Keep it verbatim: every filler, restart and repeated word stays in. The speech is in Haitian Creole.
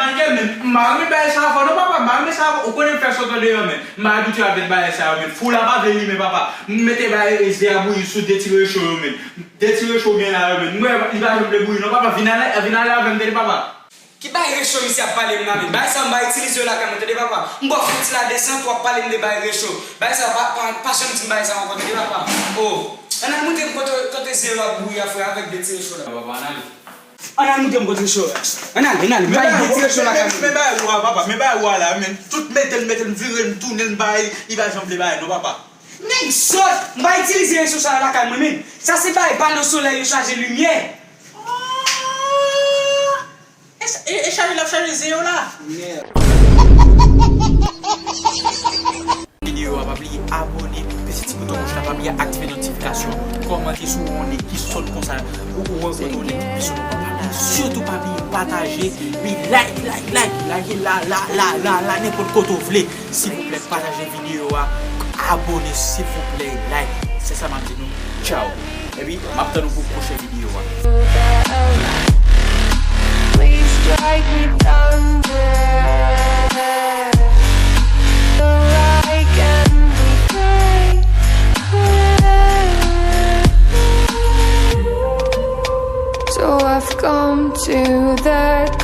Anke men, m pa renmen bagay sa yo, non papa, m pa renmen sa yo, ou konnen m fè sòt andeyò men. M pa abitye avèk bagay sa yo men. Fou la pa vle limen papa. M mete bagay ze a bouyi sou de ti recho yo men. De ti recho gen la yo men. M wè li pa janm vle bouyi non papa, vin ale, vin ale avè m tande papa. Ki bay recho misye ap pale m la menm? Bay sa m pa itilize yo lakay mwen tande papa. M ba w fon ti ladesann, w ap pale m de bay recho. Bay sa pa, pa, pa janm di m bay sa ankò tande papa. Oh. Ann al montre m kote, kote ze yo ap bouyi a frè avèk de ti recho la. Papa, ann ale. Ann al montre m kote recho yo. Ann ale, ann ale. M bay de ti recho lakay mwen. Men bay ou a papa, men bay ou a la, men tout mete l, mete l, m vire l, m tounen l, m bay, li pa janm vle bay non papa. Nèg sòt, m pa itilize recho sa yo lakay mwen menm. Sa se bay pano solèy yo chaje limyè. E, e, e chaje l ap chaje ze yo la. Videyo a, pa bliye abòne, peze ti bouton wouj la, pa bliye aktive notifikasyon, kòmante si w wè yon nèg ki sòt konsa, ou, ou rankontre yon nèg ki pi sòt konsa. Sitou pa bliye pataje, epi like, like, like, like la, la, la, la, la, nenpòt kote w vle. Silvouplè, pataje videyo a, abòne, silvouplè, like. Se sa m ap di nou. Tchaw. Epi, m ap tann nou pou pwochen videyo a. Please strike me